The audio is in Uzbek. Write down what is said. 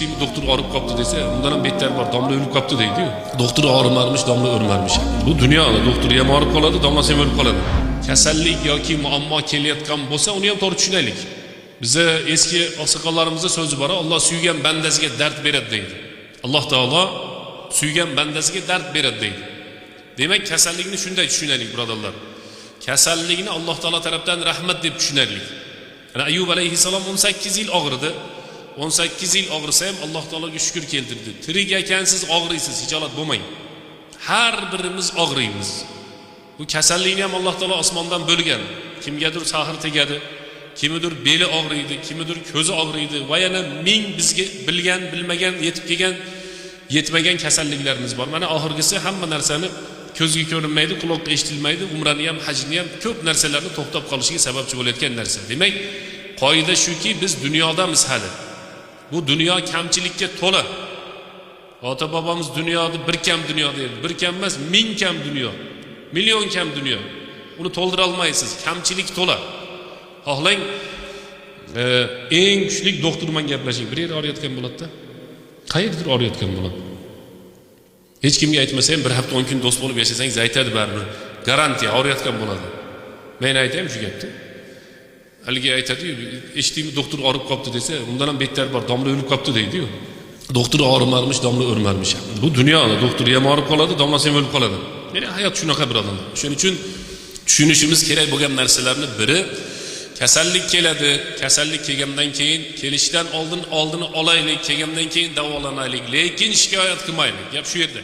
Eshitdingmi, doktor og'rib qolibdi desa, undan ham betari bor, domla o'lib qolibdi deydi-yu. Doktor og'rimarmish, domla o'lmarmish. Bu dunyo, doktor ham og'rib qoladi, domlasi ham o'lib qoladi. Kasallik yoki muammo kelayotgan bo'lsa, uni ham to'g'ri tushunaylik. Biza eski oqsoqollarimizni so'zi bor, Alloh suygan bandasiga dard beradi deydi. Alloh taolo suygan bandasiga dard beradi deydi. Demak, kasallikni shunday tushunaylik, birodarlar. Kasallikni Alloh taolo tarafdan rahmat deb tushunaylik. Ana Ayyub alayhissalom 18 yil og'ridi. 18 yil og'risa ham Alloh taologa shukr keltirdi. Tirik ekansiz, og'riysiz, hijolat bo'lmang. Har birimiz og'riymiz. Bu kasallikni ham Alloh taolo osmondan bo'lgan. Kimgadir sehr tegadi, kimidir beli og'riydi, kimidir ko'zi og'riydi va yana ming bizga bilgan, bilmagan, yetib kelgan, yetmagan kasalliklarimiz bor. Mana oxirgisi hamma narsani ko'zga ko'rinmaydi, quloqqa eshitilmaydi, umrani ham, hajni ham ko'p narsalarni to'xtab qolishiga sababchi bo'layotgan narsa. Demak, qoida shuki, biz dunyodamiz hali. Bu dunyo kamchilikka to'la. Ota bobomiz dunyoda bir kam dunyo derdi. Bir kam emas, ming kam dunyo. Million kam dunyo. Uni to'ldira olmaysiz. Kamchilik to'la. Xohlang, eng kuchli doktor bilan gaplashing. Bir yer og'riyotgan bo'ladi-da. Qayerdir og'riyotgan bo'ladi. Hech kimga aytmasa ham bir hafta 10 kun do'st bo'lib yashasangiz aytadi baribir. Garantiya og'riyotgan bo'ladi. Men aytaymi shu gapni? Haligi aytadi-yu, eshitdingmi, doktor og'rib qolibdi desa, undan ham betari bor, domla o'lib qolibdi deydi-yu. Doktor og'rimarmish, domla o'lmarmish. Bu dunyo, doktor ham og'rib qoladi, domlasi ham o'lib qoladi. Ya'ni hayot shunaqa, birodarlar. Shuning uchun tushunishimiz kerak bo'lgan narsalarni biri kasallik keladi, kasallik kelgandan keyin kelishdan oldin oldini olaylik, kelgandan keyin davolanaylik, lekin shikoyat qilmaylik. Gap shu yerda.